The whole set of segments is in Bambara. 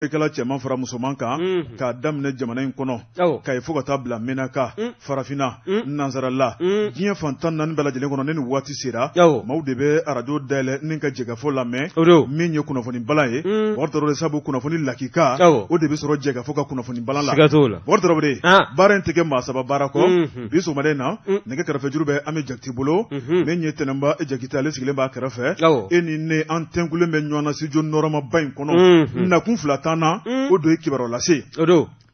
Kɛla cɛman fara musoman kan k'a daminɛ jamana in kɔnɔ ka fo ka taa bila Menaka, farafinna, nansarala, diɲɛ fan 14 bɛɛ lajɛlen kɔnɔ ni nin waati sera maaw de bɛ arajo dayɛlɛ ni ka jɛkafɔ lamɛn min ye kunnafoni balan ye Bubakari Tarawele sabu kunnafoni lakika o de bɛ sɔrɔ jɛkafɔ ka kunnafoni balan la Bubakari Tarawele baara in tɛ kɛ maa saba baara kɔ bi sɔgɔmada in na nɛgɛ kɛrɛfɛjuru bɛ Ami Jakite bolo min ye Tɛnɛnba Jakite ale sigilen b'a kɛrɛfɛ e ni ne an tɛnkulen bɛ ɲɔgɔn na studio nɔrɔmaba in kɔnɔ nakun fila t'an na o de ye kibaruya lase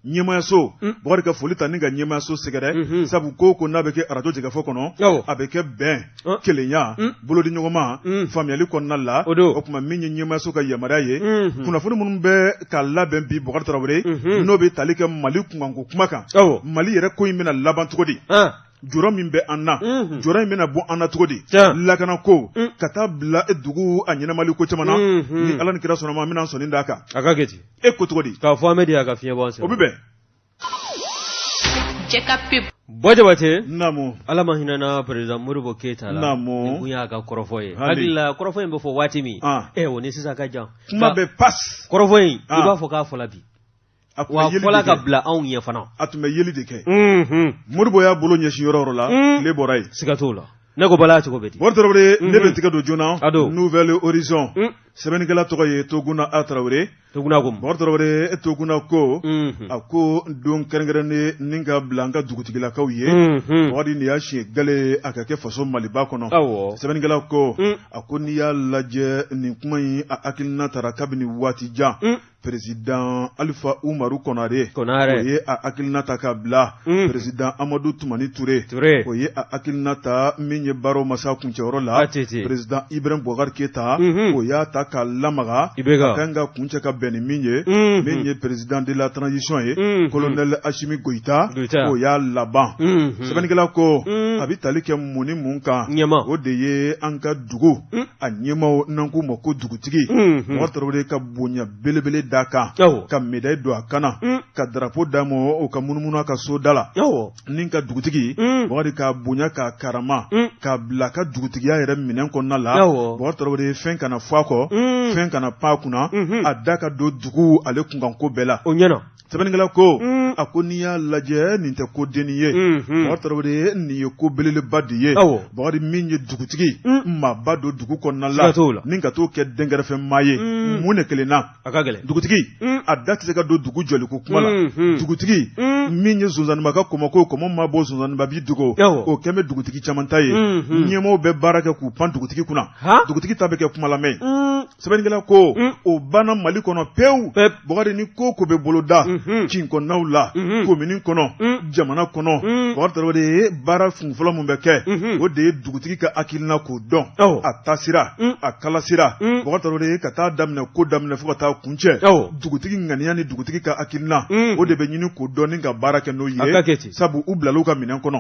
ɲɛmayaso Bubakari ka foli ta ni ka ɲɛmayaso sɛgɛrɛ sabu ko ko n'a bɛ kɛ arajo jɛkafɔ kɔnɔ a bɛ kɛ bɛn kelenya bolodiɲɔgɔnma faamuyali kɔnɔna la o tuma min ye ɲɛmayaso ka yamaruya ye kunnafoni minnu bɛ ka labɛn bi Bubakari Tarawele n'o bɛ tali kɛ Mali kunkanko kuma kan Mali yɛrɛ ko in bɛna laban cogo di jɔrɔ min bɛ an na jɔrɔ in bɛna bɔ an na cogo di lakana ko ka taa bila dugu a ɲɛnamali ko caman na ni Ala ni kira sɔnna ma an bɛna sɔnin d'a kan a ka kɛ ten e ko cogo di k'a fɔ an bɛ di a ka fiɲɛ bɔ o bɛ bɛn Bɔ Jabate naamu Ala ma hinɛna président Modibo Keyita la naamu nin kun y'a ka kɔrɔfɔ ye hakili la kɔrɔfɔ in bɛ fɔ waati min o ni sisan ka jan kuma bɛ pas kɔrɔfɔ in i b'a fɔ k'a fɔla bi wa fɔla ka bila anw ɲɛ fana a tun bɛ yeli de kɛ Modibo y'a bolo ɲɛsin yɔrɔ yɔrɔ la tile bɔra yen siga t'o la ne ko Bala cogo bɛ di Bubakari Tarawele ne bɛ tigɛ don joona Nouvel Horizon sɛbɛnnikɛla tɔgɔ ye Toguna A Tarawele Toguna ko Bubakari Tarawele Toguna ko a ko don kɛrɛnkɛrɛnnen ni ka bila an ka dugutigilakaw ye Bubakari nin y'a siɲɛ gale a ka kɛ faso Maliba kɔnɔ sɛbɛnnikɛla ko a ko n'i y'a lajɛ nin kuma in a hakilina tara kabini waati jan Président Alifa Umaru Konare o ye a hakilina ta ka bila président Amadu Tumani Ture o ye a hakilina ta min ye baaraw ma se a kuncɛyɔrɔ la président Ibrahim Boubacar Keita o y'a ta k'a lamaga a kan ka kuncɛ ka bɛn ni min ye min ye président de la transition ye colonel Asimi Goyita o y'a laban sɛbɛnnikɛla ko a bɛ tali kɛ mun ni mun kan o de ye an ka dugu a ɲɛmaaw n'an k'u ma ko dugutigi Bubakari Tarawele ka bonya belebele d'a kan ka médaille don a kan na ka drapeau d'a ma o ka munumunu a ka so da la ni ka dugutigi Bubakari k'a bonya k'a karama k'a bila a ka dugutigiya yɛrɛ minɛn kɔnɔna la Bubakari Tarawele fɛn kana fɔ a kɔ fɛn kana pan a kunna a da ka don dugu ale kunkanko bɛɛ la o ɲɛna sɛbɛnnikɛla ko a ko n'i y'a lajɛ nin tɛ ko dennin ye Bubakari Tarawele nin ye ko belebeleba de ye Bubakari min ye dugutigi maaba don dugu kɔnɔna la ni ka t'o kɛ dɛnkɛrɛfɛ maa ye mun de kelen na a ka gɛlɛn dugutigi a da tɛ se ka don dugu jɔliko kuma la dugutigi min ye sonsanninba ka kɔmɔ ko kɔmɔ ma bɔ sonsanninba bi dogo o kɛlen bɛ dugutigi caman ta ye ɲɛmaaw bɛ baara kɛ k'u pan dugutigi kunna dugutigi ta bɛ kɛ kuma lamɛn sɛbɛnnikɛla ko o banna Mali kɔnɔ pewu Bubakari ni ko ko bɛ boloda kin kɔnɔnaw la komini kɔnɔ jamana kɔnɔ Bubakari Tarawele ye baara kun fɔlɔ min bɛ kɛ o de ye dugutigi ka hakilina k'o dɔn a taasira a kalasira Bubakari Tarawele ka taa daminɛ ko daminɛ fo ka taa kuncɛ dugutigi ŋaniya ni dugutigi ka hakilina o de bɛ ɲini k'o dɔn ni ka baara kɛ n'o ye sabu u bilala u ka minɛn kɔnɔ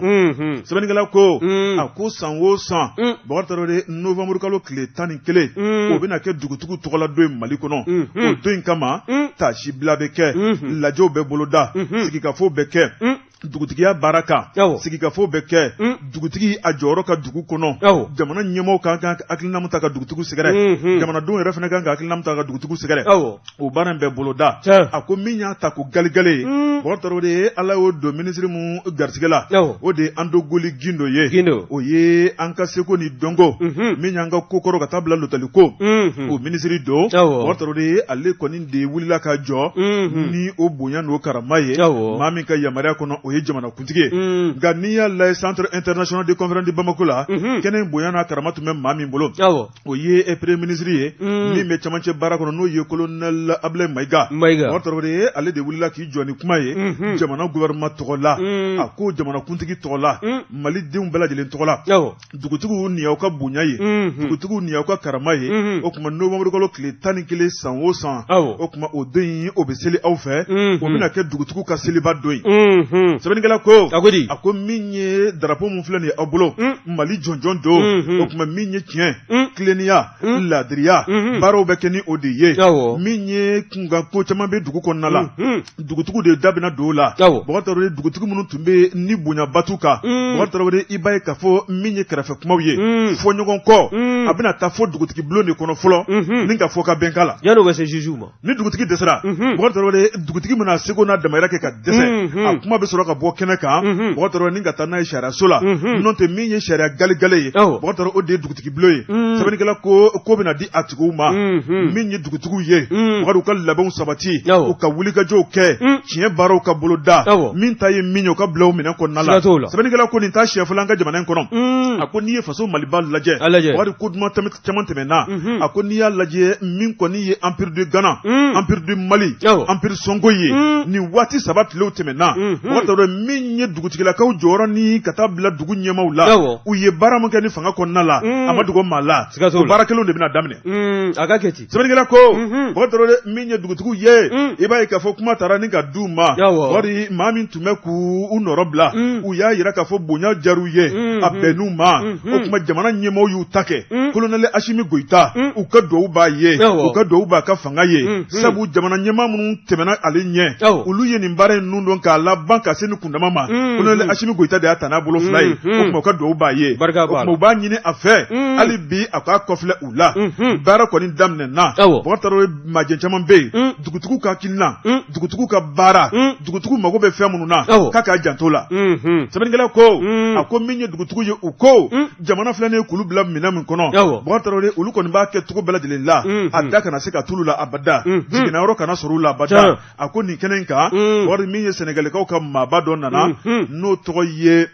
sɛbɛnnikɛla ko a ko san o san Bubakari Tarawele novembre kalo tile 11 o bɛna kɛ dugutigiw tɔgɔla don ye Mali kɔnɔ o don in kama taasibila bɛ kɛ lajɛw bɛ boloda sigikafo bɛ kɛ dugutigiya baara kan sigikafo bɛ kɛ dugutigi a jɔyɔrɔ ka dugu kɔnɔ jamana ɲɛmaaw kan ka hakilina min ta ka dugutigiw sɛgɛrɛ jamanadenw yɛrɛ fana kan ka hakilina min ta ka dugutigiw sɛgɛrɛ o baara in bɛ boloda a ko min y'a ta ko galigale ye Bubakari Tarawele Ala y'o don minisiri min garisɛgɛ la o de ye Andogoli Gindo ye o ye an ka seko ni dɔnko min y'an ka kokɔrɔ ka taa bila lutaliko o minisiri don Bubakari Tarawele ale kɔni de wulila ka jɔ ni o bonya n'o karama ye maa min ka yamaruya kɔnɔ o ye jamanakuntigi ye nka n'i y'a lajɛ centre international de conférence de Bamako la kɛnɛ in bonya n'a karama tun bɛ maa min bolo o ye premier ministre ye min bɛ camancɛ baara kɔnɔ n'o ye colonel Ablaye Mayiga Bubakari Tarawele ale de wulila k'i jɔ ni kuma ye jamana gouvernement tɔgɔ la a ko jamanakuntigi tɔgɔ la malidenw bɛɛ lajɛlen tɔgɔ la dugutigiw nin y'aw ka bonya ye dugutigiw nin y'aw ka karama ye o tuma novembre kalo tile 11 san o san o tuma o don in o bɛ seli aw fɛ o bɛna kɛ dugutigiw ka seliba don ye. Sɛbɛnnikɛla ko a ko di? A ko min ye drapeau min filɛ nin ye aw bolo, Mali jɔnjɔn don. O tuma min ye tiɲɛ, tilennenya, laadiriya, baaraw bɛ kɛ ni o de ye. Min ye kunkan ko caman bɛ dugu kɔnɔna la, dugutigiw de da bɛna don o la. Bɔkari Tarawele, dugutigi minnu tun bɛ ni bonyaba t'u kan, Bɔkari Tarawele, i b'a ye k'a fɔ min ye kɛrɛfɛ kumaw ye, fɔ ɲɔgɔn kɔ, a bɛna taa fɔ dugutigi bulon de kɔnɔ fɔlɔ ni ka fɔ ka bɛnkan la. Yanni u bɛ se juge ma. Ni dugutigi dɛsɛra, Bɔkari Tarawele, dugutigi mana seko n'a damayira kɛ ka dɛsɛ, a kuma bɛ sɔrɔ ka bɔ kɛnɛ kan, Bɔkari Tarawele, ni ka taa n'a ye sariyaso la. N'o tɛ, min ye sariya galegale ye, Bɔkari Tarawele, o de ye dugutigi bulon ye. Sɛbɛnnikɛla ko ko bɛna di a tigiw ma, min ye dugutigiw ye, Bɔkari, u ka labɛnw sabati, u ka wulikajɔw kɛ, tiɲɛ baaraw ka boloda, min ta ye min ye, u ka bila o minɛn kɔnɔna la. Sɛbɛnnikɛla ko nin t'a siɲɛ fɔlɔ an ka jamana in kɔnɔ. A ko n'i ye faso Maliba lajɛ, Bɔkari, ko duman caman tɛmɛna. A ko n'i y'a lajɛ, min kɔni ye Empire du Ghana, Empire du Mali, Empire Songhai ye, nin waati saba tilew tɛmɛna, Bɔkari Tarawele, min ye dugutigilakaw jɔyɔrɔ ni ka taa bila dugu ɲɛmaaw la, u ye baara min kɛ ni fanga kɔnɔna la, a ma dogo maa la, o baara kelenw de bɛna daminɛ. A ka kɛ ten. Sɛbɛnnikɛla ko, Bɔkari Tarawele, min ye dugutigiw ye, i b'a ye k'a fɔ kuma taara ni ka d'u ma. Wari maa min tun bɛ k'u nɔrɔ bila, u y'a jira k'a fɔ bonya diyar'u ye, a bɛnn'u ma. O tuma jamana ɲɛmaaw y'u ta kɛ. Colonel Asimi Goyita, u ka dugawu b'a ye, u ka dugawu b'a ka fanga ye, sabu jamana ɲɛmaa minnu tɛmɛna ale ɲɛ, olu ye nin baara in ninnu dɔn k'a laban ka se ni kundama ma. Colonel Asimi Goyita de y'a ta n'a bolo fila ye. O tuma u ka dugawu b'a ye. O tuma u b'a ɲini a fɛ hali bi a k'a kɔfilɛ u la. Baara kɔni daminɛna. Bɔkari Tarawele, majɛ caman bɛ yen, dugutigiw ka hakilina, dugutigiw ka baara, dugutigiw mago bɛ fɛn minnu na, k'a k'a janto la. Sɛbɛnnikɛla ko, a ko min ye dugutigiw ye, u ko jamana filɛ nin ye k'olu bila minɛn min kɔnɔ, Bɔkari Tarawele, olu kɔni b'a kɛ cogo bɛɛ lajɛlen la, a da kana se ka tulu la abada, jiginna yɔrɔ kana sɔrɔ u la abada. A ko nin kɛnɛ in kan, wari min ye Sɛnɛgalikaw ka maaba dɔ nana, n'o tɔgɔ ye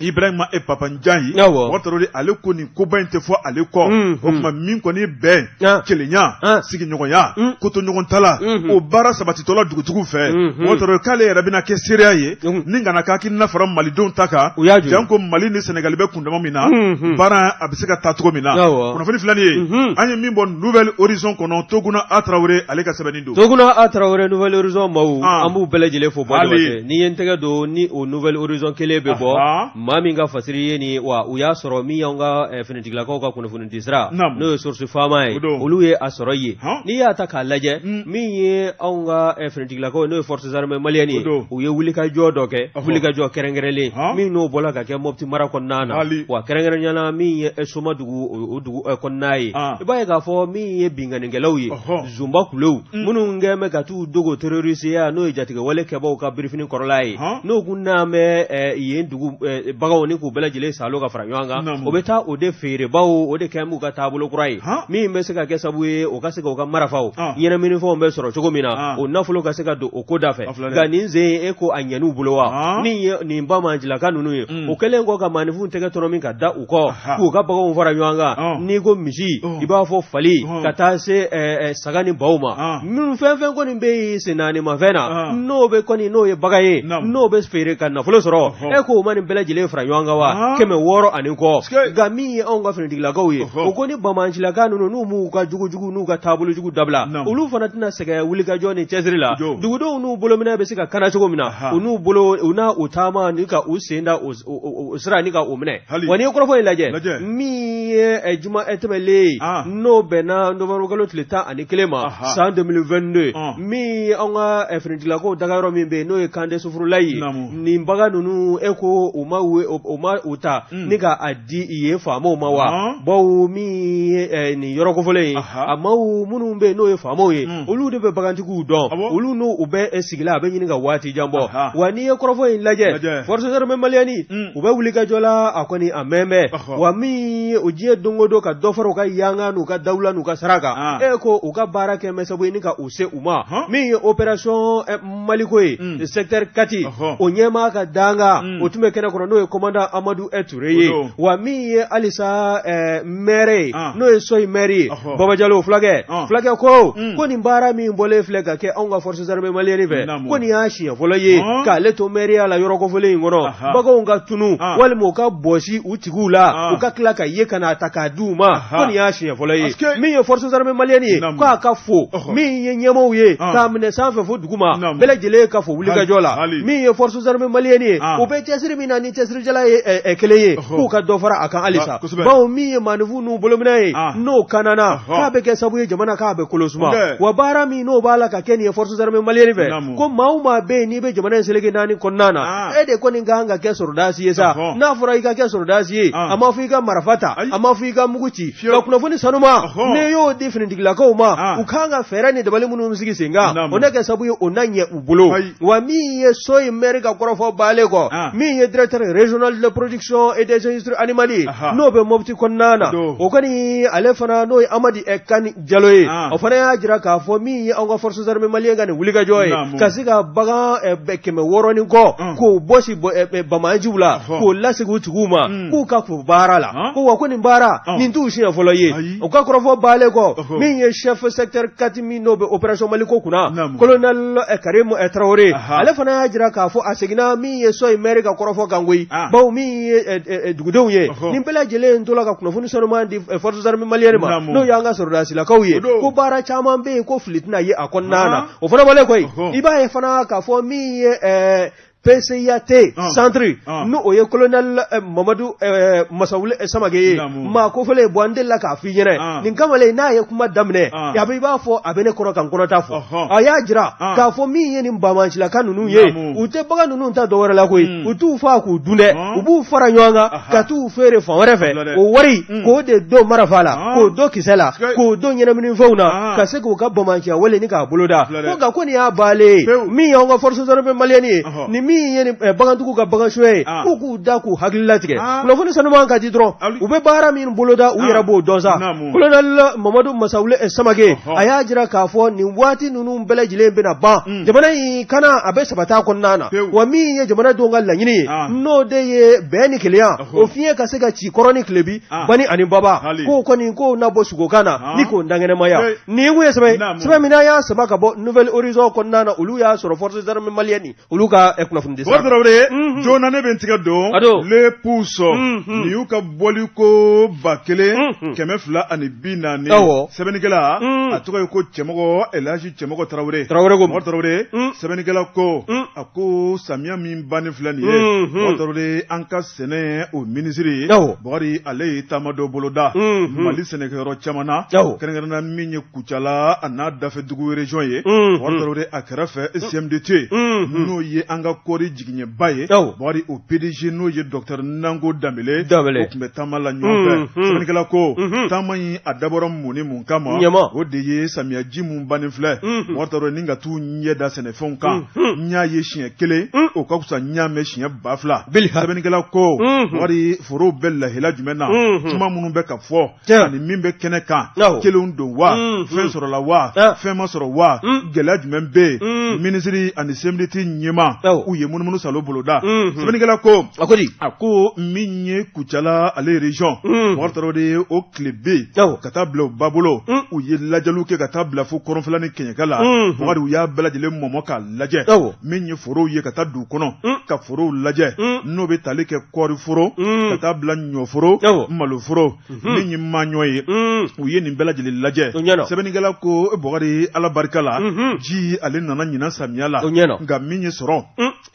Ibrahima e Papa Njayi, Bɔkari Tarawele, ale ko nin koba in tɛ fɔ ale kɔ. O tuma min kɔni bɛn, kelenya, sigiɲɔgɔnya, kotoɲɔgɔntala, o baara sabatitɔla dugutigiw fɛ, Bɔkari Tarawele, k'ale yɛrɛ bɛna kɛ seereya ye ni kana k'a hakilina fara malidenw ta kan, janko Mali ni Sɛnɛgali bɛ kundama min na, baara a bɛ se ka taa cogo min na. Kunnafoni filɛ nin ye, an ye min bɔ Nouvel Horizon kɔnɔ, Toguna A Tarawele, ale ka sɛbɛnni don. Toguna A Tarawele, Nouvel Horizon maaw, an b'u bɛɛ lajɛlen fo. Bɔ n'i ye n tɛgɛ don ni o Nouvel Horizon kelen bɛ bɔ, maa min ka fasiri ye nin, wa u y'a sɔrɔ min y'an ka finitigilakaw ka kunnafoni di sira, n'o ye source faama ye, olu ye a sɔrɔ yen. N'i y'a ta k'a lajɛ, min ye anw ka finitigilakaw, n'o ye forces armées maliennes ye, u ye wulikajɔ dɔ kɛ, wulikajɔ kɛrɛnkɛrɛnlen min n'o bɔla ka kɛ Mopti mara kɔnɔna na, wa kɛrɛnkɛrɛnnenya la min ye Somadugu, o dugu kɔnɔna ye. I b'a ye k'a fɔ min ye binkannikɛlaw ye, zunba kulew minnu kɛn bɛ ka t'u dogo terroristeya, n'o ye jatigɛwale kɛbaaw ka birifini kɔrɔla ye, n'o kun n'an bɛ yen dugu baganw ni k'u bɛɛ lajɛlen saalo ka fara ɲɔgɔn kan, o bɛ taa o de feere, bawo o de kɛn b'u ka taabolo kura ye, min bɛ se ka kɛ sababu ye o ka se k'u ka marifaw, ɲɛnaminifɛnw bɛ sɔrɔ cogo min na, o nafolo ka se ka don o ko da fɛ. Nka nin sen e ko a ɲɛn'u bolo wa? Min ye nin banbaancilaka ninnu ye, o kɛlen kɔ ka maaninfinw tɛgɛ tɔnɔmi ka da u kɔ k'u ka baganw fara ɲɔgɔn kan, n'i ko misi, i b'a fɔ fali, ka taa se saga ni baw ma, minnu fɛn fɛn kɔni bɛ yen sen naani mafɛn na, n'o bɛ kɔni n'o ye bagan ye, n'o bɛ feere ka nafolo sɔrɔ, e k'o ma nin bɛɛ lajɛlen fara ɲɔgɔn kan wa? 600 ani kɔ. Nka min ye anw ka finitigilakaw ye, o ko ni banbaancilaka ninnu n'u m'u ka jogojugu n'u ka taabolojugu dabila, olu fana tɛna sɛgɛn wulikajɔ ni cɛsiri la, dugudenw n'u bolominɛ bɛ se ka kana cogo min na, u n'u bolo u n'a u taama ni ka u sen da o sira ni ka o minɛ. Wa n'i ye kɔrɔfɔ in lajɛ, min ye juma tɛmɛlen ye, n'o bɛnna nowanburukalo tile 11 ma san 2022, min ye an ka finitigilakaw dagayɔrɔ min bɛ yen, n'o ye camp de Sofurulayi ye, nin bagan ninnu e ko u ma u ta ni ka a di yen faamaw ma wa? Bawo min ye nin yɔrɔ kofɔlen ye, a maaw minnu bɛ yen n'o ye faamaw ye, olu de bɛ bagantigiw dɔn, olu n'u bɛ sigila a bɛ ɲini ka waati jan bɔ. Wa n'i ye kɔrɔfɔ in lajɛ, forces armées maliennes u bɛ wulikajɔ la, a kɔni a mɛn bɛ. Wa min o diɲɛ don o don ka dɔ fara u ka yanga n'u ka dawula n'u ka sara kan, e ko u ka baara kɛ bɛ sababu ye ni ka u se u ma. Min ye opération Maliko ye, secteur Kati, o ɲɛmaa ka dankan o tun bɛ kɛnɛ kɔnɔ, n'o ye ye commandant Amadu Ture ye wa min ye halisa maire ye n'o ye Soyi maire ye Baba Jalo fulakɛ fulakɛ ko ko nin baara min bɔlen filɛ ka kɛ anw ka forces armées maliennes fɛ ko nin y'a siɲɛ fɔlɔ ye k'ale to maireya la yɔrɔ kofɔlen in kɔnɔ baganw ka tunu walima u ka bɔsi u tigiw la u ka tila ka ye ka n'a ta k'a di u ma ko nin y'a siɲɛ fɔlɔ ye min ye forces armées maliennes ye k'a ka fo min ye ɲɛmaaw ye k'a minɛ sanfɛ fo duguma bɛɛ lajɛlen ka fo wulikajɔ la min ye forces armées maliennes ye u bɛ cɛsiri min na ni cɛsirijala ye kelen ye k'u ka dɔ fara a kan halisa bawo min ye maaninfin n'u bolominɛ ye n'o kanana k'a bɛ kɛ sababu ye jamana k'a bɛ kolo suma wa baara min n'o b'a la ka kɛ nin ye forces armées maliennes fɛ ko maa o maa bɛ yen n'i bɛ jamana in seleke naani kɔnɔna na e de kɔni ka kan ka kɛ sɔrɔdasi ye sa n'a fɔra i ka kɛ sɔrɔdasi ye a ma fɔ i ka marifa ta a ma fɔ i ka mugu ci ka kunnafoni sanuma n'i y'o di finitigilakaw ma u kan ka fɛɛrɛ ni dabali minnu sigi sen kan o na kɛ sababu ye o na ɲɛ u bolo wa min ye Soyi maire ka kɔrɔfɔ baalen kɔ min ye directeur régional de production et des industries animalières n'o bɛ Mopti kɔnɔna na o kɔni ale fana n'o ye Amadi Kani Jalo ye o fana y'a jira k'a fɔ min ye anw ka forces armées maliennes ka nin wulikajɔ ye ka se ka bagan 600 ni kɔ k'o bɔsi banbaanciw la k'o lasegin u tigiw ma k'u ka fo baara la ko wa ko nin baara nin t'u siɲɛ fɔlɔ ye o ka kɔrɔfɔ baalen kɔ min ye chef secteur 4 min n'o bɛ opération Maliko kunna colonel Karim Traoré ale fana y'a jira k'a fɔ a seginna min ye Soyi maire ka kɔrɔfɔ kan koyi bawo min ye dugudenw ye nin bɛɛ lajɛlen tola ka kunnafoni sanuman di forces armées maliennes ma n'o y'an ka sɔrɔdasilakaw ye ko baara caman bɛ yen ko fili tɛna ye a kɔnɔna na o fana bɔlen kɔ yen i b'a ye fana k'a fɔ min ye PCIAT centre n'o o ye colonel Mamadu Masawule Samake ye maa kofɔlen bɔn n delila k'a f'i ɲɛna nin kamalen n'a ye kuma daminɛ a bɛ i b'a fɔ a bɛ ne kɔrɔ ka n kɔnɔta fɔ a y'a jira k'a fɔ min ye nin banbaancilaka ninnu ye u tɛ bagan ninnu ta dɔwɛrɛ la koyi u t'u faa k'u dun dɛ u b'u fara ɲɔgɔn kan ka t'u feere fan wɛrɛ fɛ o wari k'o de don marifa la k'o don kisɛ la k'o don ɲɛnaminifɛnw na ka se k'u ka banbaanciya wale ni k'a boloda ko nka ko nin y'a baalen ye min y'anw ka forces armées maliennes ye ni min ye bagantigiw ka bagan suɲɛ ye k'u k'u da k'u hakili latigɛ kunnafoni sanuman ka di dɔrɔn u bɛ baara min boloda u yɛrɛ b'o dɔn sa colonel Mamadu Masawule Samake a y'a jira k'a fɔ nin waati ninnu bɛɛ lajɛlen bɛna ban jamana in kana a bɛ sabati a kɔnɔna na wa min ye jamanadenw ka laɲini ye n'o de ye bɛn ni kelenya o fiɲɛ ka se ka ci kɔrɔn ni tilebin bani ani baba k'o kɔni k'o na bɔ sugokan na ni k'o dankɛnɛmaya nin kun ye sɛbɛn sɛbɛn min n'an y'a sama ka bɔ Nouvel Horizon kɔnɔna na olu y'a sɔrɔ forces armées maliennes olu ka kunnafoni di sira Tarawele joona ne bɛ n tigɛ don Le Pouce nin y'u ka bɔli ko 1240 sɛbɛnnikɛla a tɔgɔ ye ko Cɛmɔgɔ Elhaji Cɛmɔgɔ Tarawele Tarawele ko Tarawele sɛbɛnnikɛla ko a ko samiya min bannen filɛ nin ye Tarawele an ka sɛnɛ o minisiri Bukari ale ye taama dɔ boloda Mali sɛnɛkɛyɔrɔ caman na kɛrɛnkɛrɛnnenya min ye Kucala a n'a dafɛ dugu région ye Bukari a kɛrɛfɛ CMDT n'o ye an ka kɔɔri jigiɲɛba ye Bukari o PDG n'o ye docteur Nango Danbele o tun bɛ taama la ɲɔgɔn fɛ sɛbɛnnikɛla ko taama in a dabɔra mun ni mun kama o de ye samiyaji min bannen filɛ Bukari ni ka t'u ɲɛ da sɛnɛfɛnw kan n y'a ye siɲɛ kelen o ka fisa n y'a mɛn siɲɛ 2000 sɛbɛnnikɛla ko Bukari forow bɛ lahala jumɛn na kuma minnu bɛ ka fɔ ani min bɛ kɛnɛ kan kelenw don wa fɛn sɔrɔla wa fɛn ma sɔrɔ wa gɛlɛya jumɛn bɛ yen minisiri ani CMDT ɲɛmaa u ye munumunu salo boloda sɛbɛnnikɛla ko a ko min ye Kucala ale région Bukari Tarawele o tilebin ka taa bila u babolo u ye lajɛliw kɛ ka taa bila fo kɔrɔnfɛla ni kɛɲɛka la Bukari u y'a bɛɛ lajɛlen mɔmɔ k'a lajɛ min ye forow ye ka taa dugu kɔnɔ ka forow lajɛ n'o bɛ tali kɛ kɔɔri foro ka taa bila ɲɔforo maloforo min ye maɲɔ ye u ye nin bɛɛ lajɛlen lajɛ sɛbɛnnikɛla ko Bukari Ala barika la ji ale nana ɲinan samiya la nka min ye sɔrɔ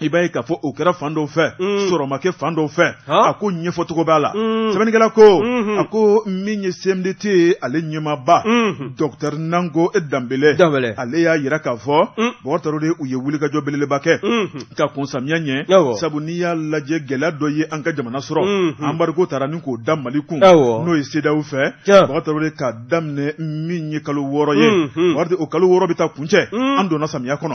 i b'a ye k'a fɔ o kɛra fan dɔw fɛ sɔrɔ ma kɛ fan dɔw fɛ a ko ɲɛfɔcogo b'a la sɛbɛnnikɛla ko a ko min ye CMDT ye ale ɲɛmaaba docteur Nango Danbele ale y'a jira k'a fɔ Bukari Tarawele u ye wulikajɔ belebeleba kɛ ka kɔn samiya ɲɛ sabu n'i y'a lajɛ gɛlɛya dɔ ye an ka jamana sɔrɔ embargo taara ni k'o da Mali kun n'o ye CEDEAO fɛ Bukari Tarawele k'a daminɛ min ye kalo 6 ye Bukari o kalo 6 bɛ taa kuncɛ an donna samiya kɔnɔ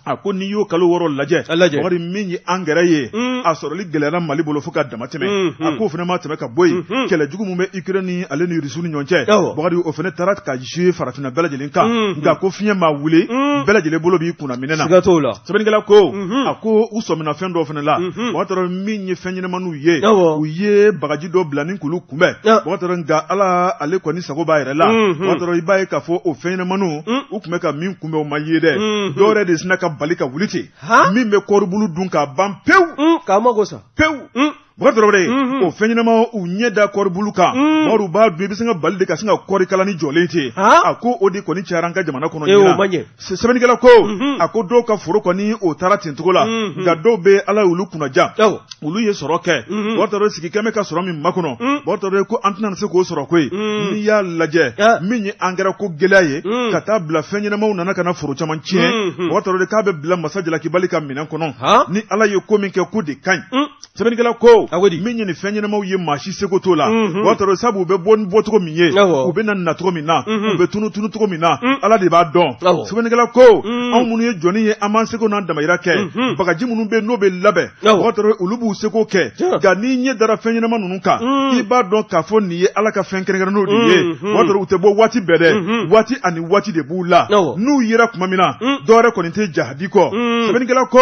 a ko n'i y'o kalo 6 lajɛ Bakari min ye angɛrɛ ye a sɔrɔli gɛlɛyara Mali bolo fo ka dama tɛmɛ a k'o fana ma tɛmɛ ka bɔ yen kɛlɛ jugu min bɛ Ukraine ni ale ni Russie ni ɲɔgɔn cɛ Bakari o fana taara ka jouer farafinna bɛɛ lajɛlen kan nka ko fiɲɛ ma wuli bɛɛ lajɛlen bolo b'i kunna minɛ na siga t'o la sɛbɛnnikɛla ko a ko u sɔmina fɛn dɔw fana la Bakari Traoré min ye fɛn ɲɛnamaniw ye u ye bagaji dɔ bila ni k'olu kunbɛn Bakari Traoré nka Ala ale kɔni sago b'a yɛrɛ la Bakari Traoré i b'a ye k'a fɔ o fɛn ɲɛnamaniw u tun bɛ ka min kunbɛn o ma ye dɛ dɔw yɛrɛ de sinna ka bali ka wuli ten min bɛ kɔɔribulu dun k'a ban pewu k'a mago sa pewu Bakari Traoré o fɛn ɲɛnama u ɲɛ da kɔɔribulu kan Bakari u b'a dun i bɛ sin ka bali de ka sin ka kɔɔri kalani jɔlen ten a ko o de kɔni cayara an ka jamana kɔnɔ ɲinan sɛbɛnnikɛla ko a ko dɔw ka foro kɔni o taara ten cogo la nka dɔw bɛ Ala y'olu kunnaja olu ye sɔrɔ kɛ Bakari Traoré sigi kɛmɛ ka sɔrɔ min makɔnɔ Bakari Traoré ko an tɛna se k'o sɔrɔ koyi n'i y'a lajɛ min ye angɛrɛ ko gɛlɛya ye ka taa bila fɛn ɲɛnamaw nana ka na foro caman tiɲɛ Bakari Traoré k'a bɛ bila masa jalakibali ka minɛn kɔnɔ ni Ala ye ko min kɛ k'o de ka ɲi sɛbɛnnikɛla ko min ye nin fɛn ɲɛnamaw ye maa si seko t'o la Bakari Traoré sabu u bɛ bɔ ni bɔcogo min ye u bɛ na nacogo min na u bɛ tunu tunu cogo min na Ala de b'a dɔn sɛbɛnnikɛla ko anw minnu ye jɔni ye an b'an seko n'an damayira kɛ bagaji minnu bɛ n'o bɛ labɛn Bakari Traoré olu b'u seko kɛ nka n'i ɲɛ dara fɛn ɲɛnama ninnu kan i b'a dɔn k'a fɔ nin ye Ala ka fɛn kɛrɛnkɛrɛnnenw de ye Bakari Traoré u tɛ bɔ waati bɛɛ dɛ waati ani waati de b'u la n'u yera tuma min na dɔwɛrɛ kɔni tɛ jahadi kɔ sɛbɛnnikɛla ko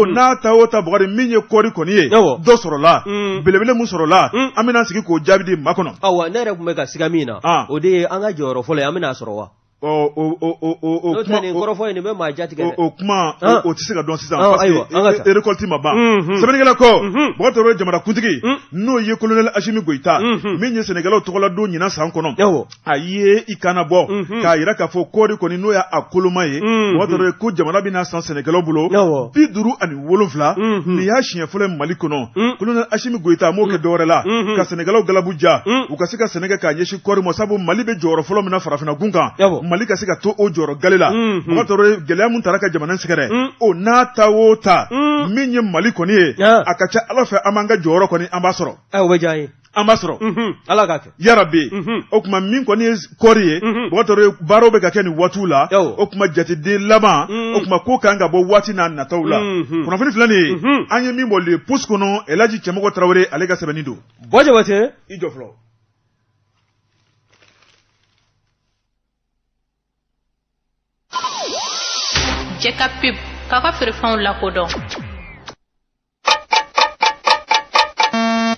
o n'a ta o ta Bukari min ye kɔɔri kɔni ye dɔ sɔrɔla belebele min sɔrɔla an bɛna sigi k'o jaabi di ma kɔnɔ awa ne yɛrɛ tun bɛ ka siga min na o de ye an ka jɔyɔrɔ fɔlɔ ye an bɛna a sɔrɔ wa o kuma nin kɔrɔfɔ in nin bɛ maa jatigɛ dɛ o kuma o tɛ se ka dɔn sisan parce que récolte ma ban sɛbɛnnikɛla ko Bukari Traoré jamanakuntigi n'o ye colonel Asimi Goyita min ye sɛnɛkɛlaw tɔgɔla don ɲinan san kɔnɔ a ye i kana bɔ k'a jira k'a fɔ kɔɔri kɔni n'o y'a koloma ye Bukari Traoré ko jamana bɛna san sɛnɛkɛlaw bolo 57 nin y'a siɲɛ fɔlɔ ye Mali kɔnɔ colonel Asimi Goyita a m'o kɛ dɔwɛrɛ la ka sɛnɛkɛlaw galabu ja u ka se ka sɛnɛ kɛ k'a ɲɛsin kɔɔri ma sabu Mali bɛ jɔyɔrɔ fɔlɔ min na farafinna gun kan Mali ka se ka to o jɔyɔrɔ gale la Bukari Traoré gɛlɛya min taara ka jamana sɛgɛrɛ o n'a ta o ta min ye Mali kɔni ye a ka ca Ala fɛ an b'an ka jɔyɔrɔ kɔni an b'a sɔrɔ o bɛ diya an ye an b'a sɔrɔ ala k'a kɛ yarabi o tuma min kɔni ye kɔɔri ye Bukari Traoré baaraw bɛ ka kɛ nin waatiw la o tuma jateden laban o tuma ko kan ka bɔ waati n'a nataw la kunnafoni filɛ nin ye an ye min bɔ Le Pouce kɔnɔ Elhaji Cɛmɔgɔ Tarawele ale ka sɛbɛnni don Bɔ Jabate i jɔ fɔlɔ Jɛ ka pub k'aw ka feerefɛnw lakodɔn.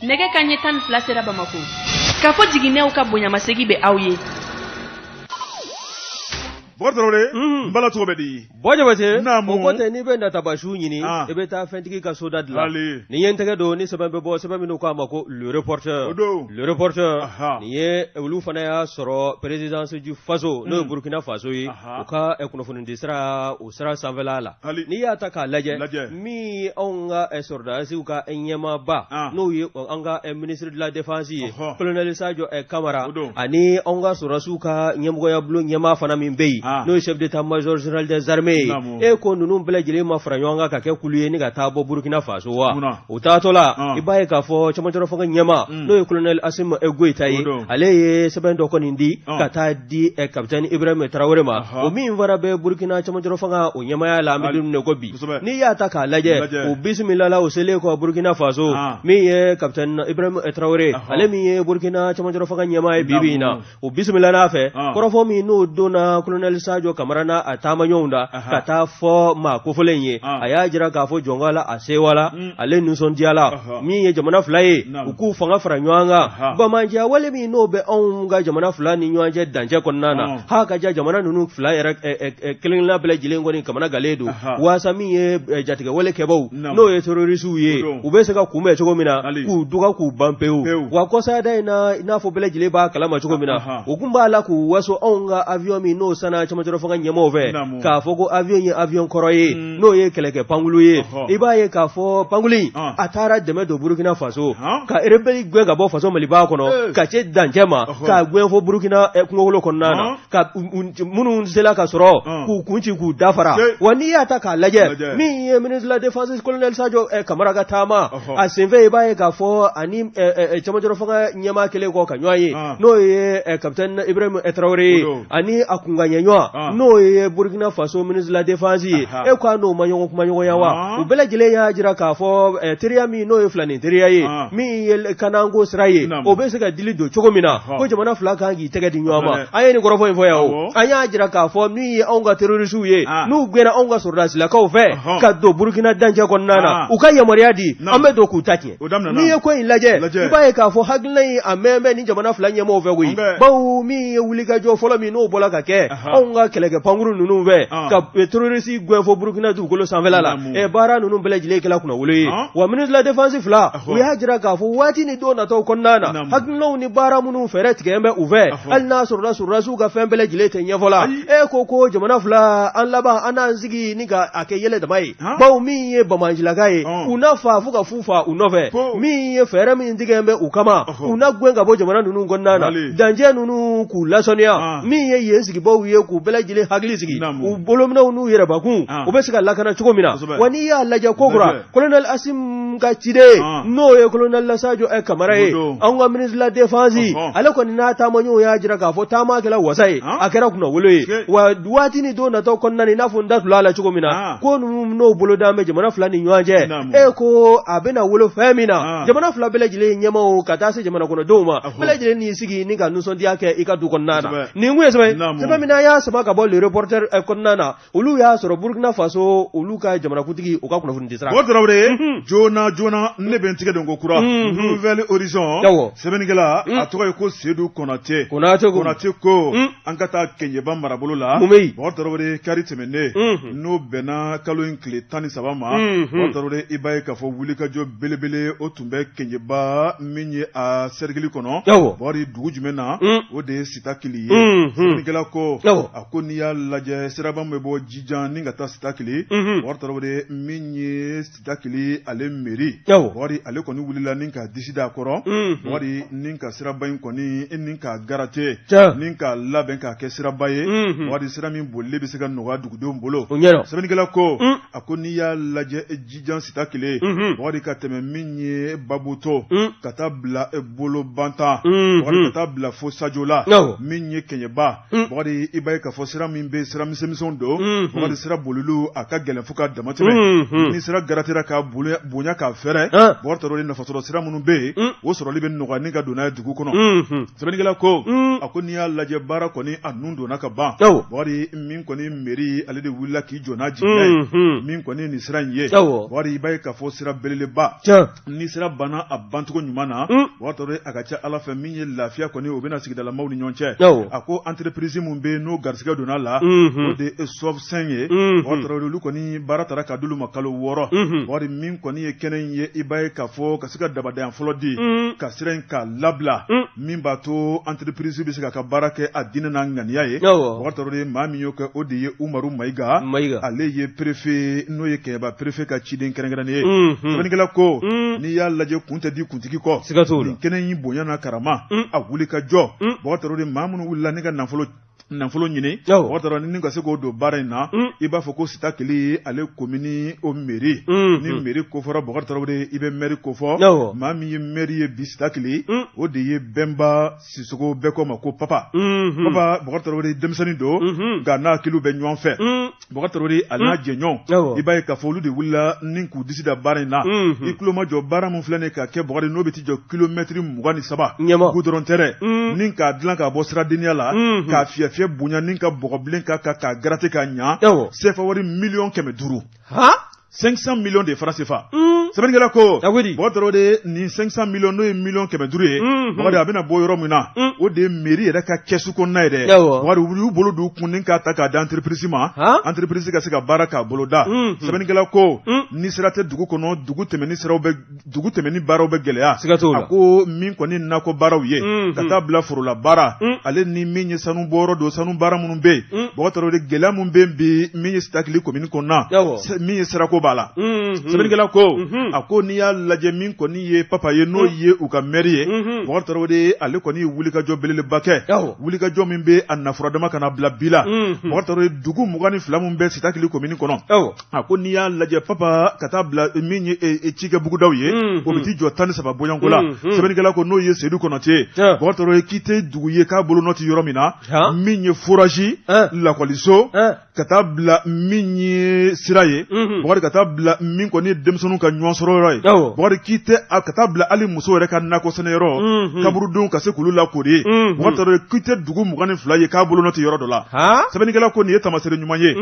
Nɛgɛ kanɲɛ 12 sera Bamakɔ. K'a fɔ jiginɛw ka bonyamasegin bɛ aw ye. Bukari Tarawele, n bala tɔgɔ bɛ di? Bɔ Jabate, Naamu. o ko tɛ n'i bɛ natabasu ɲini, Ah. i bɛ taa fɛntigi ka soda dilan. Ali. Ni ye n tɛgɛ don ni sɛbɛn bɛ bɔ sɛbɛn minnu k'a ma ko le reporter. O don. Le reporter. Aha. Nin ye olu fana y'a sɔrɔ présidence du Faso n'o ye Burkina Faso ye, Aha. u ka kunnafonidi sira o sira sanfɛla la. Ali. N'i y'a ta k'a lajɛ, Lajɛ. min ye anw ka sɔrɔdasiw ka ɲɛmaaba Ah. n'o ye an ka ministre de la défense ye, Ɔhɔ. colonel Sadio Kamara O don. ani anw ka sɔrɔdasiw ka ɲɛmɔgɔyabulon ɲɛmaa fana min bɛ yen, Ah. n'o ye chef d'état-major général des armées ye, Naamu. e ko ninnu bɛɛ lajɛlen ma fara ɲɔgɔn kan ka kɛ kulu ye ni ka taa bɔ Burkina Faso wa? Munna? O taatɔ la, Ah. i b'a ye k'a fɔ cɛmancɛrɔ fanga ɲɛmaa n'o ye colonel Assimi Goïta ye, O don. ale ye sɛbɛn dɔ kɔni di Ah. ka taa di capitaine Ibrahim Traoré ma, Aha. o min fana bɛ Burkina cɛmancɛrɔ fanga o ɲɛmaaya la an bɛ don min na ko bi. Kosɛbɛ. N'i y'a ta k'a lajɛ, Lajɛ. o bisimilala o selen kɔ Burkina Faso, Ah. min ye capitaine Ibrahim Traoré, Aha. ale min ye Burkina cɛmancɛrɔ fanga ɲɛmaa ye bi bi in na, Naamu. o bisimila n'a fɛ, Ah. kɔrɔfɔ min n'o donna colonel Sadio Kamara n'a a taamaɲɔgɔnw da Aha. ka taa fɔ maa kofɔlen ye, Ah. a y'a jira k'a fɔ jɔnka la a sewala, ale nisɔndiyala, Aha. min ye jamana fila ye, Naamu. u k'u fanga fara ɲɔgɔn kan, Aha. bamanciya wale min n'o bɛ anw ka jamana fila ni ɲɔgɔn cɛ dancɛ kɔnɔna na, Ah. ha ka ja jamana ninnu fila yɛrɛ kelen kelenna bɛɛ lajɛlen kɔni kamana galen don, Aha. waasa min ye jatigɛ wale kɛbaw Naamu. n'o ye terrorisiw ye, O don. u bɛ se ka kunbɛn cogo min na, Ali. k'u duga k'u ban pewu, Pewu. wa kɔsada in na i n'a fɔ bɛɛ lajɛlen b'a kalama cogo min na, Aha. u kun b'a la k'u waso anw ka avion min n'o sanna cɛmancɛrɔ fanga ɲɛmaaw fɛ, Naamu. k'a fɔ ko avion ye avion kɔrɔ ye, Mm. n'o ye kɛlɛkɛ pankulu ye, Ɔhɔ. i b'a ye k'a fɔ pankulu in Ah. a taara dɛmɛ don Burkina Faso, Han. ka rebelle gɛn ka bɔ faso Maliba kɔnɔ, Eh. ka ce dancɛ ma, Ɔhɔ. k'a gɛn fo Burkina kungokolo kɔnɔna na, Han. ka minnu sela ka sɔrɔ Ah. k'u kun ci k'u dafara, Eh. wa n'i y'a ta k'a lajɛ, Lajɛ. min ye ministre de la défense colonel Sadio Kamara ka taama, Ɔhɔ. a senfɛ i b'a ye k'a fɔ ani cɛmancɛrɔ fanga ɲɛmaa kelen kɔ ka ɲɔgɔn ye, Ah. n'o ye capitaine Ibrahim Traoré ye, O don. ani a kunkanɲɛɲɔgɔn ɲɛmaa n'o ye Burkina Faso ministre de la défense ye e ko a n'o ma ɲɔgɔn kumaɲɔgɔnya wa u bɛɛ lajɛlen y'a jira k'a fɔ teriya min n'o ye filanin teriya ye min ye kananko sira ye o bɛ se ka dili don cogo min na ko jamana fila kan k'i tɛgɛ di ɲɔgɔn ma an ye nin kɔrɔfɔ in fɔ yan o an y'a jira k'a fɔ min ye anw ka terroristew ye n'u gɛnna anw ka sɔrɔdasilakaw fɛ ka don Burkina dancɛ kɔnɔna na u ka yamaruya di an bɛ don k'u ta tiɲɛ n'i ye ko in lajɛ i b'a ye k'a fɔ hakilina in a mɛn bɛ ni jamana fila ɲɛmaaw fɛ koyi bawo min ye wulikajɔ fɔlɔ min n'o bɔra ka kɛ anw ka kɛlɛkɛ pankuru ninnu fɛ ka terroriste gɛn fo Burkina dugukolo sanfɛla la baara ninnu bɛɛ lajɛlen kɛla kunnawolo ye wa ministre de la défense fila u y'a jira k'a fɔ waati ni don nataw kɔnɔna na hakilinaw ni baara minnu fɛɛrɛ tigɛ bɛ u fɛ hali n'a sɔrɔla sɔrɔdasiw ka fɛn bɛɛ lajɛlen tɛ ɲɛfɔ la e ko jamana fila an laban an n'an sigi ni ka a kɛ yɛlɛ dama ye bawo min ye banbaancilaka ye u na faa fo ka fu fa u nɔfɛ min ye fɛɛrɛ min tigɛ bɛ u kama u na gɛn ka bɔ jamana ninnu kɔnɔna na dancɛ ninnu k'u lasɔnniya min ye yen sigibaw ye k'u bɛɛ lajɛlen hakili sigi u bolominɛw n'u yɛrɛbakun u bɛ se ka lakana cogo min na wa n'i y'a lajɛ kokura colonel Assimi ka ciden n'o ye colonel Lasajo Kamara ye anw ka ministre de la défense ale kɔni n'a taamaɲɔgɔnw y'a jira k'a fɔ taama kɛra wasa ye a kɛra kunnawolo ye wa waati ni don nataw kɔnɔna na i n'a fɔ n da tula a la cogo min na ko ninnu n'o boloda bɛ jamana fila ni ɲɔgɔn cɛ e ko a bɛna wolo fɛn min na jamana fila bɛɛ lajɛlen ɲɛmaaw ka taa se jamana kɔnɔdenw ma bɛɛ lajɛlen n'i sigi ni ka nisɔndiya kɛ i ka du kɔnɔna na nin kun ye sɛbɛn sɛbɛn min an y'a sama ka bɔ Le Reporter kɔnɔna na olu y'a sɔrɔ Burkina Faso olu ka jamanakuntigi u ka kunnafoni di sira o Tarawele joona joona ne bɛ n tigɛ don ko kura Nouvel Horizon sɛbɛnnikɛla a tɔgɔ ye ko Sedu Konate Konate ko an ka taa Keɲeba marabolo la mun bɛ yen Bɔkari Tarawele kari tɛmɛnen n'o bɛnna kalo in tile 13 ma Bɔkari Tarawele i b'a ye k'a fɔ wulikajɔ belebele o tun bɛ Keɲeba min ye a sɛrikili kɔnɔ Bɔkari dugu jumɛn na o de ye Sitakili ye sɛbɛnnikɛla ko a ko n'i y'a lajɛ siraba min bɛ bɔ Jijan ni ka taa Sitakili Bɔkari Tarawele min ye Sitakili ale mairie Bɔkari ale kɔni wulila ni ka disi da a kɔrɔ Bɔkari ni ka siraba in kɔni ni k'a garate ni k'a labɛn k'a kɛ siraba ye Bɔkari sira min bolili bɛ se ka nɔgɔya dugudenw bolo sɛbɛnnikɛla ko a ko n'i y'a lajɛ Jijan Sitakili Bɔkari ka tɛmɛ min ye Babuto ka taa bila Bolobantan Bɔkari ka taa bila fo Sajola min ye Kɛɲɛba Bɔkari i b'a ye k'a fɔ sira min bɛ sira misɛnmisɛnw don Bɔkari sira boliliw a ka gɛlɛn fo ka damatɛmɛ ni sira garatera ka bonya k'a fɛrɛ Bɔkari Tarawele nafasɔrɔ sira minnu bɛ yen o sɔrɔli bɛ nɔgɔya ni ka don n'a ye dugu kɔnɔ sɛbɛnnikɛla ko a ko n'i y'a lajɛ baara kɔni a nun donna ka ban Bɔkari min kɔni mairie ale de wulila k'i jɔ n'a jigiya ye min kɔni nin sira in ye Bɔkari i b'a ye k'a fɔ sira belebeleba ni sira banna a bancogo ɲuman na Bɔkari Tarawele a ka ca Ala fɛ min ye lafiya kɔni o bɛna sigidalamaw ni ɲɔgɔn cɛ a ko entreprise min bɛ yen n'o garisigɛ donna a la o de ye Sofsen ye Bɔkari Tarawele olu kɔni baara taara ka d'olu ma kalo 6 Bɔkari min kɔni ye kɛnɛ in ye i b'a ye k'a fɔ ka se ka dabadayan fɔlɔ di ka sira in k'a labila min b'a to entreprise bɛ se k'a ka baara kɛ a diinɛ n'a ŋaniya ye Bɔkari Tarawele maa min y'o kɛ o de ye Umaru Mayiga ale ye préfet n'o ye Kɛɲɛba préfet ka ciden kɛrɛnkɛrɛnnen ye sɛbɛnnikɛla ko n'i y'a lajɛ kun tɛ di kuntigi kɔ nin kɛnɛ in bonya n'a karama a wuli ka jɔ Bɔkari Tarawele maa minnu wulila ni ka nafolo ɲini Bɔkari Tarawele ni ka se k'o don baara in na i b'a fɔ ko Sitakili ale komini o mairie ni mairie kofɔra Bɔkari Tarawele i bɛ maire kofɔ maa min ye maire ye bi Sitakili o de ye Bɛnba Sisoko bɛɛ ko ma ko papa papa Bɔkari Tarawele denmisɛnnin don nka n'a hakiliw bɛ ɲɔgɔn fɛ Bɔkari Tarawele a n'a jɛɲɔgɔn i b'a ye k'a fɔ olu de wulila ni k'u disi da baara in na i tulo majɔ baara min filɛ nin ka kɛ Bɔkari n'o bɛ t'i jɔ kilomɛtiri 23 goudron tɛ dɛ ni k'a dilan k'a bɔ siradenya la k'a fiyɛ fiyɛ bonya ni ka bɔgɔbilen k'a kan k'a garate k'a ɲa sefa wari miliyɔn 500 500 millions de francs CFA sɛbɛnnikɛla ko Bɔkari Tarawele nin 500 millions n'o ye miliyɔn 500 ye Bɔkari a bɛna bɔ yɔrɔ min na o de ye mairie yɛrɛ ka kɛsu kɔnɔna ye dɛ Bɔkari u y'u bolo d'u kun ni k'a ta k'a di entreprise ma entreprise ka se ka baara k'a boloda sɛbɛnnikɛla ko ni sira tɛ dugu kɔnɔ dugu tɛmɛni siraw bɛ dugu tɛmɛni baaraw bɛ gɛlɛya a ko min kɔni nakɔ baaraw ye ka taa bila forola baara ale ni min ye sanu bɔyɔrɔ don sanu baara minnu bɛ yen Bɔkari Tarawele gɛlɛya min bɛ bi min ye Sitakili komini kɔnɔna min ye sirako b'a la. Sɛbɛnnikɛla ko a ko n'i y'a lajɛ min kɔni ye Papa ye, n'o ye u ka mɛri ye, Bubakari Tarawele, ale kɔni ye wulikajɔ belebeleba kɛ, wulikajɔ min bɛ a nafuradama ka na bila bi la. Bubakari Tarawele, dugu 22 min bɛ Sitakili komini kɔnɔ, a ko n'i y'a lajɛ Papa ka taa bila min ye cikɛ bugudaw ye, o bɛ t'i jɔ 13 bɔɲɔgɔnko la. Sɛbɛnnikɛla ko n'o ye Seyidu Kɔnɔte ye, Bubakari Tarawele, k'i tɛ dugu ye k'a bolo nɔ tɛ yɔrɔ min na, min ye forage, lakɔliso, ka taa bila min ye sira ye, Bubakari, ka taa bila min kɔni ye denmisɛnninw ka ɲɔgɔn sɔrɔ yɔrɔ ye, Bubakari, k'i tɛ ka taa bila hali muso yɛrɛ ka nakɔ sɛnɛyɔrɔ, kaburudenw ka se k'olu lakori ye, Bubakari Tarawele, k'i tɛ dugu 22 ye k'a bolo nɔ tɛ yɔrɔ dɔ la. Sɛbɛnnikɛla ko nin ye taamasere ɲuman ye.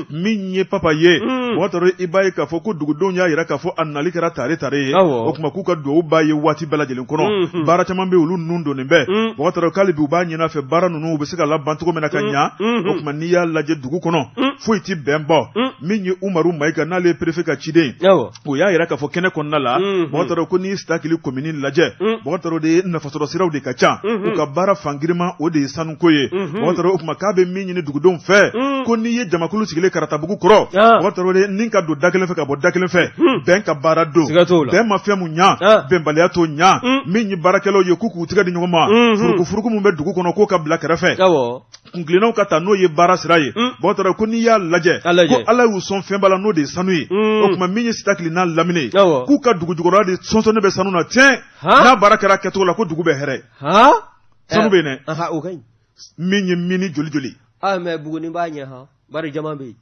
Min ye Papa ye, Bubakari Tarawele, i b'a ye k'a fɔ ko dugudenw y'a jira k'a fɔ a nali kɛra tare tare ye. O tuma k'u ka dugawu b'a ye waati bɛɛ lajɛlen kɔnɔ. Baara caman bɛ olu nun donnen bɛɛ. Bubakari Tarawele, k'ale bi u b'a ɲini a fɛ baara ninnu u bɛ se ka laban cogo min na ka ɲa. O tuma n'i y'a lajɛ dugu kɔnɔ, foyi tɛ bɛn bɔ. Min ye Umaru Mayiga, n'ale ye préfet ka ciden ye, o y'a jira k'a fɔ kɛnɛ kɔnɔna la, Bubakari Tarawele, ko n'i ye Sitakili komini lajɛ, Bubakari Tarawele, de ye nafasɔrɔ siraw de ka ca. U ka baara fangirima o de ye sanuko ye. Bubakari Tarawele, o tuma k'a bɛ min ɲini dugudenw fɛ, ko n'i ye jamakulu sigilen Karatabugu kɔrɔ, Bubakari Tarawele, ni ka don da kelen fɛ ka bɔ da kelen fɛ, bɛn ka baara don. Bɛn ma fɛn mun ɲa, bɛnbaliya t'o ɲa. Min ye baarakɛlaw ye, k'u k'u tɛgɛ di ɲɔgɔn ma, furukufuruku min bɛ dugu kɔnɔ, k'o ka bila kɛrɛfɛ, kuntilennaw ka ta n'o ye baara sira ye. Bubakari Tarawele, ko n'i y'a lajɛ, ko Ala y'u sɔn fɛnba la, n'o de ye sanu ye. O tuma min ye Sitakili n'a lamini ye, k'u ka dugu jukɔrɔla de sɔnsɔnnen bɛ sanu na tiɲɛ. N'a baara kɛra kɛcogo la, ko dugu bɛ hɛrɛ, sanu bɛ yen dɛ. Min ye mini joli joli. Mais Buguni b'a ɲɛ han, bari jama bɛ yen.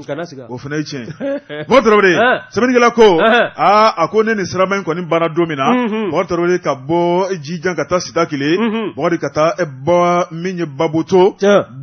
Kana siga. O fana ye tiɲɛ ye. Bubakari Tarawele, sɛbɛnnikɛla ko aa, a ko ne ni siraba in kɔni banna don min na, Bubakari Tarawele, ka bɔ Jijan ka taa Sitakili, Bubakari, ka taa bɔ min ye Baboto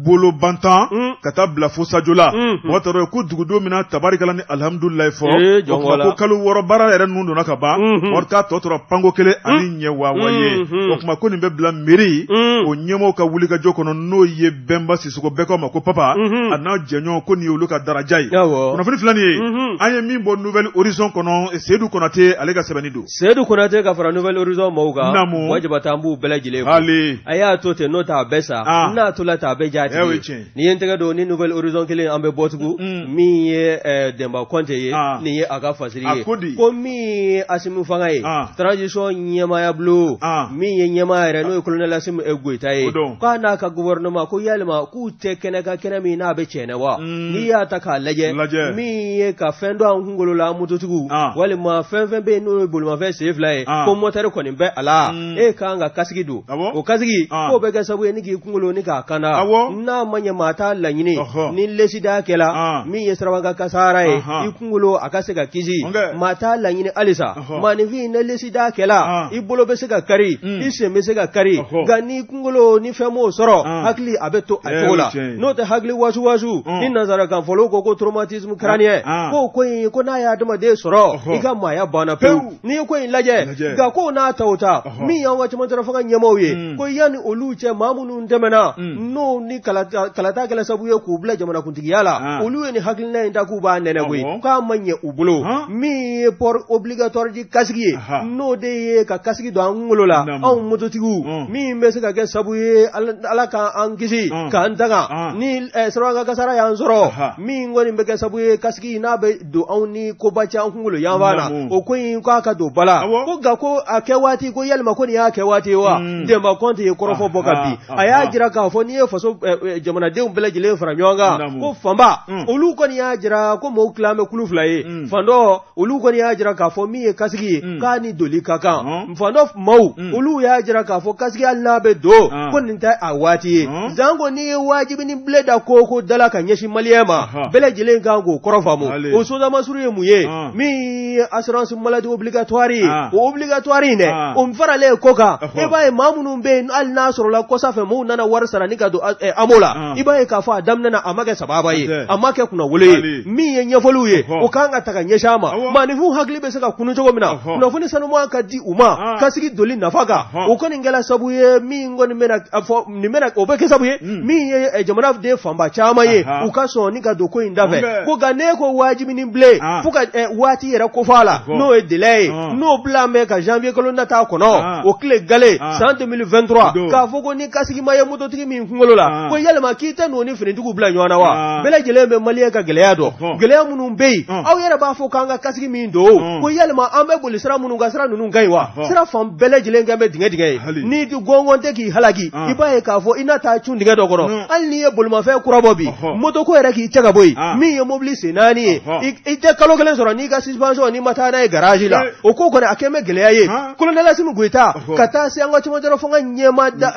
Bolobantan ka taa bila fo Sajola, Bubakari Tarawele, ko dugudenw bɛna tabarikala ni alihamudulilayi fɔ. O tuma ko kalo 6 baara yɛrɛ ninnu donna ka ban, Bubakari, k'a tɔ tora panko kelen ani ɲɛ waawa ye. O tuma ko nin bɛ bila mairie o ɲɛmɔgɔw ka wulikajɔ kɔnɔ, n'o ye Bɛnba Sisoko, bɛɛ k'a ma ko Papa, a n'a jɛɲɔgɔn, ko nin ye olu ka daraja ye. Kunnafoni filɛ nin ye, an ye min bɔ Nouvel Horizon kɔnɔ, Seyidu Konate ale ka sɛbɛnni don. Seyidu Konate ka fara Nouvel Horizon maaw kan. Naamu. Buwa Jabate, an b'u bɛɛ lajɛlen fo. Hali. A y'a to ten, n'o tɛ a bɛ sa. N'a tola ten, a bɛ diya a tigi ye. N'i ye n tɛgɛ don ni Nouvel Horizon kelen, an bɛ bɔ tugun. Min ye Denba Kɔnte ye, nin ye a ka fasiri ye. A ko di? Ko min ye Asimi fanga ye, transition ɲɛmaaya bulon, min ye ɲɛmaa yɛrɛ, n'o ye colonel Asimi Goyita ye, k'a n'a ka gouvernement, ko yalima k'u tɛ kɛnɛ kan, kɛnɛ min n'a bɛ cɛnɛ wa? N'i y'a ta k'a lajɛ, min ye ka fɛn don an kunkolo la, mototigiw walima fɛn fɛn bɛ yen n'o ye bolimafɛn sen fila ye, ko motɛri kɔni bɛ a la, e ka kan ka kasigi don. O kasigi k'o bɛ kɛ sababu ye ni k'i kunkolo ni k'a kanda. N'a ma ɲɛ maa t'a laɲini, ni lesida kɛla min ye sirabakan kasara ye, i kunkolo a ka se ka kisi, maa t'a laɲini halisa. Maaninfin, ni lesida kɛla, i bolo bɛ se ka kari, i sen bɛ se ka kari, nka n'i kunkolo ni fɛn m'o sɔrɔ, hakili a bɛ to a cogo la. N'o tɛ hakili wasu wasu ni nansarakan fɔlaw ko traumatisme crânien, k'o ko in, ko n'a ye adamaden sɔrɔ, i ka maaya banna pewu. N'i ye ko in lajɛ, nka ko n'a ta o ta, min y'an ka cɛmancɛla fanga ɲɛmaaw ye, ko yanni olu cɛ, maa minnu tɛmɛna, n'o ni kalata kɛla sababu ye k'u bila jamanakuntigiya la, olu ye nin hakilina in ta k'u b'a nɛnɛ koyi, k'a ma ɲɛ u bolo. Min ye port obligatoire du casque ye, n'o de ye ka kasigi don an kunkolo la, anw mototigiw, min bɛ se ka kɛ sababu ye Ala k'an kisi k'an tanga ni sirabakan kasara y'an sɔrɔ, min kɔni bɛ kɛ sababu ye kasigi n'a bɛ don anw ni koba cɛ an kunkolo yanfan na, o ko in k'a ka don ba la. Ko nka ko a kɛ waati, ko yalima ko nin y'a kɛ waati ye wa? Denba Kɔnte ye kɔrɔfɔ bɔ ka bin. A y'a jira k'a fɔ n'i ye faso jamanadenw bɛɛ lajɛlen fara ɲɔgɔn kan, ko fanba olu kɔni y'a jira ko maaw tilan bɛ kulu fila ye. Fan dɔ, olu kɔni y'a jira k'a fɔ min ye kasigi ye, k'a ni doli ka kan. Fan dɔ maaw, olu y'a jira k'a fɔ kasigi, hali n'a bɛ don, ko nin tɛ a waati ye. Janko n'i ye wajibi ni bile da ko ko da la ka ɲɛsin maliyɛn ma, bɛɛ lajɛlen kan k'o kɔrɔ faamu. O sodamasuru ye mun ye? Min ye assurance maladie obligatoire ye, o obligatoire in dɛ, o faralen ko kan, e b'a ye maa minnu bɛ yen, hali n'a sɔrɔla kɔsa fɛ maaw nana wari sara ni ka don AMO la, i b'a ye k'a fɔ a daminɛ na, a ma kɛ sababa ye, a ma kɛ kunnawolo ye. Min ye ɲɛfɔliw ye, o kan ka ta ka ɲɛsin a ma. Maaninfinw hakili bɛ se ka kunu cogo min na, kunnafoni sanuman ka di u ma kasigi doli nafa kan, o kɔni kɛla sababu ye min kɔni bɛna a fɔ nin bɛna o bɛ kɛ sababu ye min ye jamanaden fanba caman ye u ka sɔn ni ka don ko in da fɛ ko nka n'e ko wajibini bilen fo ka waati yɛrɛ kofɔ a la n'o ye délai ye n'o bila bɛ ka janvier kalo nata kɔnɔ o tile gale san 2023 k'a fɔ ko ni kasigi ma ye mototigi min kunkolo la ko yalima k'i tɛ n'o ni finitigiw bila ɲɔgɔn na wa bɛɛ lajɛlen bɛ maliyɛn ka gɛlɛya dɔn gɛlɛya minnu bɛ yen aw yɛrɛ b'a fɔ k'an ka kasigi min don ko yalima an bɛ boli sira minnu kan sira ninnu ka ɲi wa sira fan bɛɛ lajɛlen kɛ bɛ dingɛ dingɛ ye ni gɔngɔn tɛ k'i halaki i b'a ye k'a fɔ i na taa cun dingɛ dɔ kɔnɔ hali n'i ye bolimafɛn kura bɔ bi moto ko yɛrɛ k'i cɛ ka bɔ yen min ye mobili sen naani ye i tɛ kalo kelen sɔrɔ n'i ka suspension n'i ma taa n'a ye garage la o ko kɔni a kɛn bɛ gɛlɛya ye colonel Asimi Goyita ka taa se an ka cɛmancɛrɔ fanga ɲɛmaa da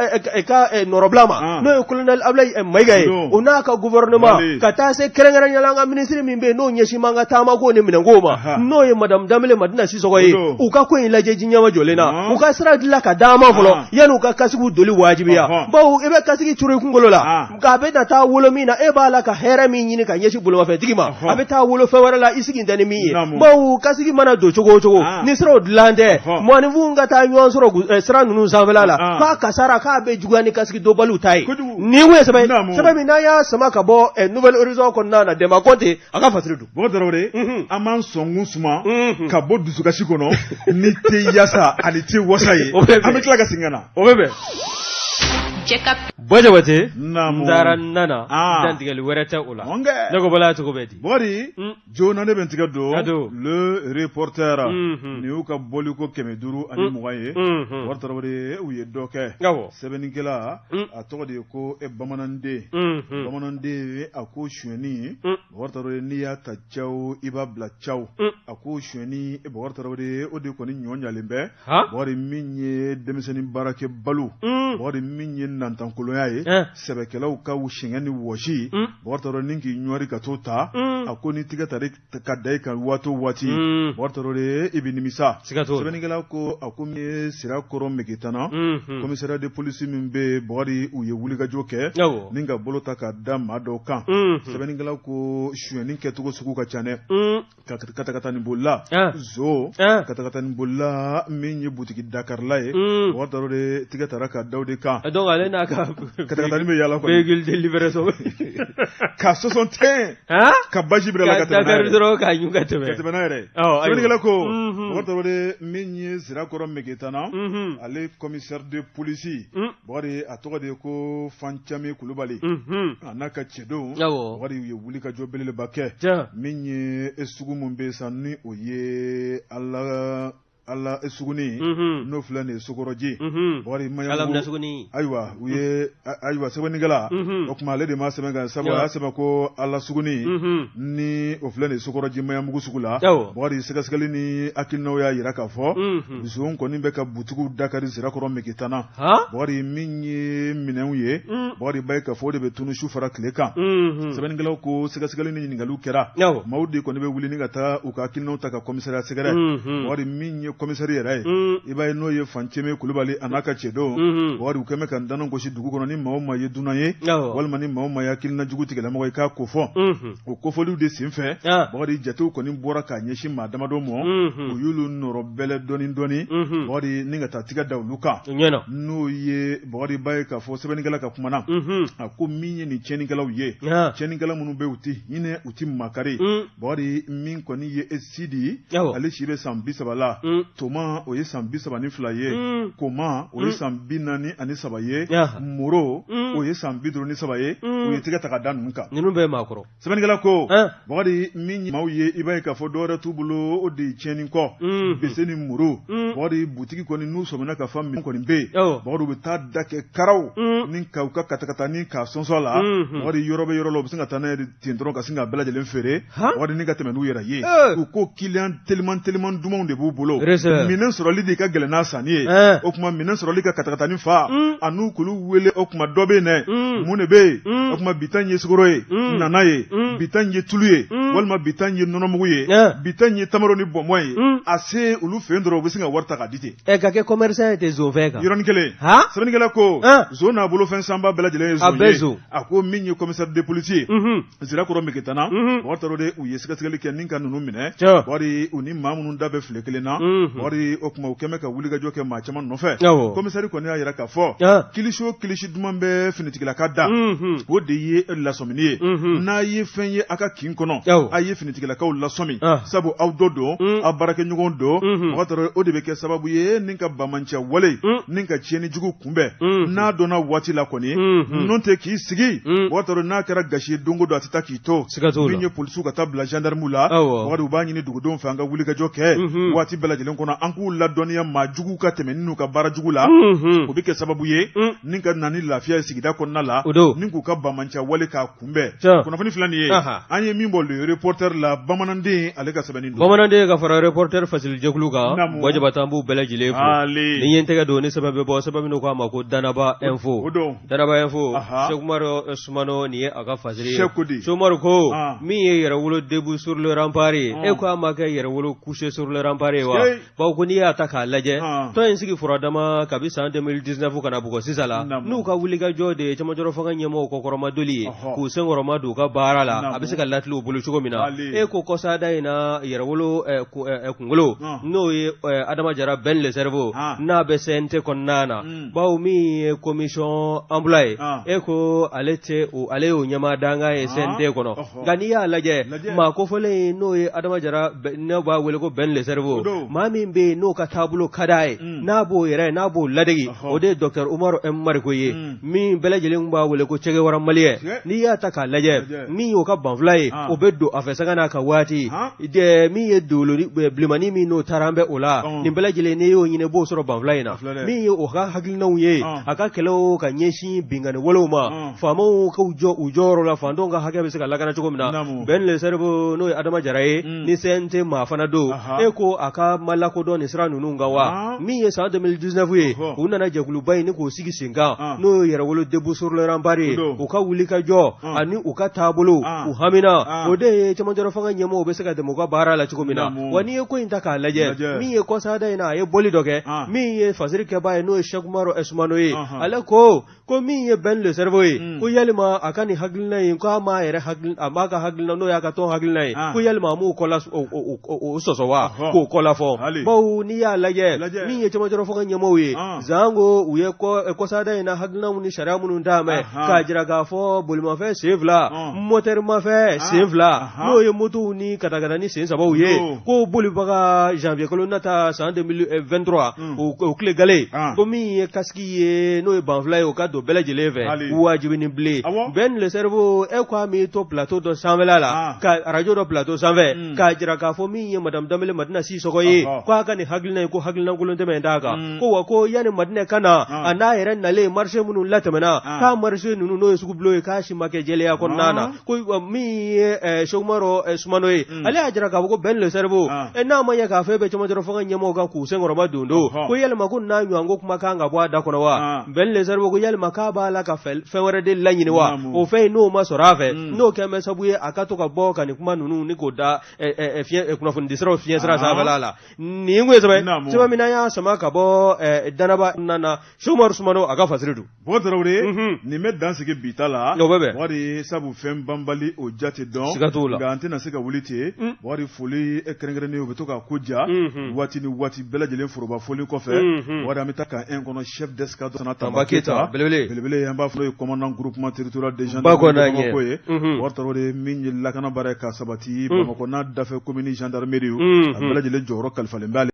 ka nɔrɔbila ma n'o ye colonel Abulayi Mayiga ye o n'a ka gouvernement ka taa se kɛrɛnkɛrɛnnenya la an ka minisiri min bɛ yen n'o ɲɛsin b'an ka taamako ni minɛnko ma n'o ye madame Danbele Madina Sisɔgɔ ye u ka ko in lajɛ ji ɲɛmajɔlen na u ka sira dilan ka d'an ma fɔlɔ yanni u ka kasigiw doli wajibiya bawo i bɛ kasigi curu i kunkolo la nka a bɛ na taa wolo min na e b'a la ka hɛrɛ min ɲini ka ɲɛsin bolimafɛntigi ma a bɛ taa wolo fɛn wɛrɛ la i sigi tɛ ni min ye bawo kasigi mana don cogo o cogo ni siraw dilan tɛ mɔgɔninfinw ka taa ɲɔgɔn sɔrɔ sira ninnu sanfɛla la k'a kasara k'a bɛ juguya ni kasigi donbaliw ta ye nin ye sɛbɛn sɛbɛn min n'an y'a sama ka bɔ Nouvel Horizon kɔnɔna na Dɛnba Kɔnte a ka fasiri don. Bɔkari Tarawele an b'an sɔnkun suma ka bɔ dusukasi kɔnɔ ni te yasa ani te wasa ye an bɛ tila ka segin ka na. O bɛ bɛn. Jɛ Buwa Jabate n taara n nana dantigɛli wɛrɛ tɛ o la ne ko Bala cogo bɛ di Bɔkari joona ne bɛ n tigɛ don Le Reporter nin y'u ka bɔliko 520 ye Bɔkari Tarawele u ye dɔ kɛ sɛbɛnnikɛla a tɔgɔ de ye ko bamananden bamananden a ko sonyɛni Bɔkari Tarawele n'i y'a ta caw i b'a bila caw a ko sonyɛni Bɔkari Tarawele o de kɔni ɲɔ ɲalen bɛ Bɔkari min ye denmisɛnnin baarakɛbaliw Bɔkari min ye nantankolonya ye sɛbɛkɛlaw ka sɛgɛn ni wɔsi Bɔkari Tarawele ni k'i ɲɔri ka t'o ta a ko ni tigɛ tari ka da i kan waati o waati Bɔkari Tarawele i bɛ nimisa sɛbɛnnikɛla ko a ko min ye Sirakɔrɔ Megetana commissariat de police min bɛ yen Bɔkari u ye wulikajɔ kɛ ni ka bolo ta ka da maa dɔw kan sɛbɛnnikɛla ko sonyɛni kɛcogo sugu ka ca dɛ katakatanin bolila zo katakatanin bolila min ye butigi dakarila ye Bɔkari Tarawele tigɛ tara ka da o de kan donc ale n'a ka katakatanin bɛ yaala véhicule de livraison ka sɔsɔn tɛ ka basi bila la ka tɛmɛ n'a yɛrɛ dɔrɔn k'a ɲun ka tɛmɛ ka tɛmɛ n'a yɛrɛ sɛbɛnnikɛla ko Bɔkari Tarawele min ye Sirakɔrɔ Megetana ale commissaire de police Bɔkari a tɔgɔ de ye ko Fancami Kulubali a n'a ka cɛdenw Bɔkari u ye wulikajɔ belebeleba kɛ min ye sugu min bɛ sa ni o ye Ala Ala suguni n'o filɛ nin ye Sokɔrɔji Bɔkari Maɲanbugu ayiwa u ye ayiwa sɛbɛnnikɛla o tuma ale de ma sɛbɛn kan sabu a y'a sɛbɛn ko Ala suguni ni o filɛ nin ye Sokɔrɔji Maɲanbugu sugu la Bɔkari sɛgɛsɛgɛli ni hakilinaw y'a jira k'a fɔ zon kɔni bɛ ka butigiw dakari Sirakɔrɔ Megetana Bɔkari min ye minɛnw ye Bɔkari b'a ye k'a fɔ o de bɛ tunu su fara tile kan sɛbɛnnikɛlaw ko sɛgɛsɛgɛli ni ɲininkaliw kɛra maaw de kɔni bɛ wuli ni ka taa u ka hakilinaw ta ka commissariat sɛgɛrɛ Bɔkari min ye commissaire yɛrɛ ye i b'a ye n'o ye Fancemi Kulubali a n'a ka cɛdenw Bɔkari u kɛlen bɛ ka ntaman gosi dugu kɔnɔ ni maa o maa ye dunan ye walima ni maa o maa ye hakilina jugu tigilamɔgɔ ye k'a ko fɔ o kofɔliw de senfɛ Bɔkari jatew kɔni bɔra k'a ɲɛsin maa damadɔ ma u y'olu nɔrɔ bɛlɛ dɔɔni dɔɔni Bɔkari ni ka taa tigɛ da olu kan n'o ye Bɔkari b'a ye k'a fɔ sɛbɛnnikɛla ka kuma na a ko min ye nin tiɲɛnikɛlaw ye tiɲɛnikɛla minnu bɛ u tɛ hinɛ u tɛ makari Bɔkari min kɔni ye Sidi ale si bɛ san 30 la Toma o ye san 32 ye Koma o ye san 43 ye Moro o ye san 53 ye u ye tigɛ ta ka da ninnu kan ninnu bɛɛ maakɔrɔ sɛbɛnnikɛla ko Bɔkari min maaw ye i b'a ye k'a fɔ dɔwɛrɛ t'u bolo o de ye tiɲɛni kɔ bese ni muru Bɔkari butigi kɔni n'u sɔmina ka fa min kɔni bɛ yen Bɔkari u bɛ taa da kɛ karaw ni ka u ka katakatanin k'a sɔnsɔn a la Bɔkari yɔrɔ bɛ yɔrɔ la u bɛ sin ka taa n'a ye ten dɔrɔn ka sin k'a bɛɛ lajɛlen feere Bɔkari ni ka tɛmɛ n'u yɛrɛ ye u ko kiliyan teliman teliman dumanw de b'u bolo minɛn sɔrɔli de ka gɛlɛn n'a sanni ye o tuma minɛn sɔrɔli ka katakatanin fa an'u k'olu wele o tuma dɔ bɛ yen dɛ mun de bɛ yen o tuma bi ta in ye sukaro ye nana ye bi ta in ye tulu ye walima bi ta in ye nɔnɔmugu ye bi ta in ye tamaro ni bɔnbɔn ye a se olu fɛ yen dɔrɔn u bɛ sin ka wari ta k'a di ten ɛ ka kɛ commerçant ye ten zonfɛn kan yɔrɔnin kelen sɛbɛnnikɛla ko zon n'a bolofɛn sanba bɛɛ lajɛlen ye zon ye a ko min ye commissaire de police ye Sirakɔrɔ Megetana Bɔkari Tarawele u ye sɛgɛsɛgɛli kɛ ni ka ninnu minɛ Bɔkari u ni maa minnu da bɛ file kelen na Wari o tuma u kɛmɛ ka wulikajɔ kɛ maa caman nɔfɛ. Komisɛri kɔni y'a jira k'a fɔ kilisi o kilisi duman bɛ finitigilaka da, o de ye lasɔmini ye. N'a ye fɛn ye a ka kin kɔnɔ, a ye finitigilakaw lasɔmi, sabu aw dɔ don, aw baarakɛɲɔgɔn don. Bɔkari Tarawele, o de bɛ kɛ sababu ye ni ka banbaanciya wale ni ka tiɲɛni jugu kunbɛn n'a dɔnna waati la kɔni. N'o tɛ k'i sigi, Bɔkari Tarawele, n'a kɛra gasi ye don o don, a tɛ taa k'i to. Min ye polisiw ka taa bila gendarmew la, Bɔkari, u b'a ɲini dugudenw fɛ an ka wulikajɔ kɛ waati bɛɛ lajɛlen kɔnɔ, an k'u ladɔnniya maa juguw ka tɛmɛ n'u ka baara jugu la. O bɛ kɛ sababu ye ni ka na ni lafiya ye sigida kɔnɔna la, ni k'u ka banbaanciya wale k'a kunbɛn. Kunnafoni filɛ nin ye, an ye min bɔ Le Reporter la, Bamananden ale ka sɛbɛnni don. Bamananden ka fara Reporter fasilijɛkulu kan, Buwa Jabate, an b'u bɛɛ lajɛlen fo. Ni ye n tɛgɛ don ni sɛbɛn bɛ bɔ, sɛbɛn min k'a ma ko Danaba Info. Danaba Info, Sɛki Umaru Sumano, nin ye a ka fasiri ye. Sɛki Umaru ko min ye Yɛrɛwolo debout sur le rempart ye, e ko a ma kɛ Yɛrɛwolo couché sur le rempart ye wa? Bawo ko n'i y'a ta k'a lajɛ, tɔn in sigi furadama kabi san 2019 ka na bugɔ sisan la, n'u ka wulikajɔ de ye cɛmancɛrɔ fanga ɲɛmɔgɔw kɔkɔrɔmadoli ye, k'u senkɔrɔma don u ka baara la, a bɛ se ka latilen u bolo cogo min na. E ko kɔsada in na, Yɛrɛwolo kunkolo, n'o ye Adama Jara Ben le Cerveau, n'a bɛ CNT kɔnɔna na, bawo min ye commission emploi ye, e ko ale tɛ o, ale y'o ɲɛmaa dankan ye CNT kɔnɔ. Nka n'i y'a lajɛ, maa kofɔlen in, n'o ye Adama Jara, n'o b'a wele ko Ben le Cerveau, maa min bɛ yen n'o ka taabolo ka d'a ye, n'a b'o yɛrɛ n'a b'o ladege, o de ye docteur Umaru M Mariko ye, min bɛɛ lajɛlen b'a wele ko Che Guevara malien. N'i y'a ta k'a lajɛ, min y'o ka banfula ye, o bɛ don a fɛ sanga n'a ka waati. Min ye doloni bilenmannin min n'o taara an bɛ o la, nin bɛɛ lajɛlen n'i y'o ɲini, i b'o sɔrɔ banfula in na. Min ye o ka hakilinaw ye, a ka kɛlɛw ka ɲɛsin binkanni walew ma, faamaw k'u jɔ u jɔyɔrɔ la, fantanw ka hakɛ bɛ se ka lakana cogo min na. Ben le Cerveau, n'o ye Adama Jara ye, ni CNT maa fana don, e ko a ka ma lakodɔn nin sira ninnu kan wa? Min ye san 2019 ye, u nana jɛkuluba in ni k'o sigi sen kan, n'o ye Yɛrɛwolo debout sur le rempart ye. U ka wulikajɔ ani u ka taabolo, u hamina, o de ye cɛmancɛrɔ fanga ɲɛmɔgɔw bɛ se ka dɛmɛ u ka baara la cogo min na. Wa n'i ye ko in ta k'a lajɛ, min ye kɔsada in na, a ye bɔli dɔ kɛ. Min ye fasiri kɛbaa ye, n'o ye Sɛki Umaru Sumano ye, ale ko min ye Ben le Cerveau ye, ko yalima a ka nin hakilina in, ko a m'a yɛrɛ hakili, a m'a ka hakilina, n'o y'a ka tɔn hakilina ye, ko yalima a m'o kɔla o sɔsɔ wa, k'o kɔla fɔ? Bawo n'i y'a lajɛ, min ye cɛmancɛrɔ fanga ɲɛmɔgɔw ye, zango u ye kɔsada in na hakilinaw ni sariya minnu d'a ma, k'a jira k'a fɔ bolimafɛn sen fila, motɛrimafɛn sen fila, n'o ye motow ni katakata ni sen sabaw ye, ko bolibaga janvier kalo nata san 2023, o tile gale, ko min ye kasiki ye, n'o ye banfula ye, o ka don bɛɛ lajɛlen fɛ wajibi ni bilen. Ben le Cerveau, e ko a m'i to plateau dɔ sanfɛla la, ka arajo dɔ plateau sanfɛ, k'a jira k'a fɔ min ye madame Danbele Madina Sisɔkɔ ye, ko a ka nin hakilina ye, ko hakilina kolon tɛmɛ t'a kan. Ko wa ko yanni Madina ka na, a n'a yɛrɛ nalen, marché minnu latɛmɛna, k'a marché ninnu, n'o ye sugubulon ye, k'a si ma kɛ jɛlenya kɔnɔna na. Ko min ye Sɛki Umaru Sumano ye, ale y'a jira k'a fɔ ko Ben le Cerveau, n'a ma ɲɛ k'a fɔ e bɛ cɛmancɛrɔ fanga ɲɛmɔgɔw kan k'u senkɔrɔma don don, ko yalima ko n'a ɲɔgɔn ko kuma kan ka bɔ a da kɔnɔ wa? Ben le Cerveau ko yalima k'a b'a la ka fɛn wɛrɛ de laɲini wa? O fɛn in n'o ma sɔrɔ a fɛ, n'o kɛlen bɛ sabu ye a ka to ka bɔ ka nin kuma ninnu ni k'o da kunnafonidisiraw fiɲɛ sira sanfɛla la. Nin kun ye sɛbɛn sɛbɛn min n'an y'a sama ka bɔ Danaba na, Sɛki Umaru Sumano a ka fasiri don. Bɔkari Tarawele, nin bɛ dan sigi bi ta la. O bɛ bɛn. Wari sabu fɛn banbali o jate dɔn. Siga t'o la. Nka an tɛna se ka wuli ten. Wari foli kɛrɛnkɛrɛnnen o bɛ to ka ko ja. Waati ni waati bɛɛ lajɛlen foroba foli kɔfɛ. Wari an bɛ taa camp 1 kɔnɔ, chef d'escadre Tanba Keyita, belebele. Belebele, an b'a fɔ n'o ye commandant groupement territorial des gendarmes de Bamakɔ ye. Bɔkari Tarawele, min ye lakana baara ye ka sabati Bamakɔ n'a dafɛ commune gendarmerie, a bɛɛ lajɛlen jɔyɔrɔ kalifalen b'ale.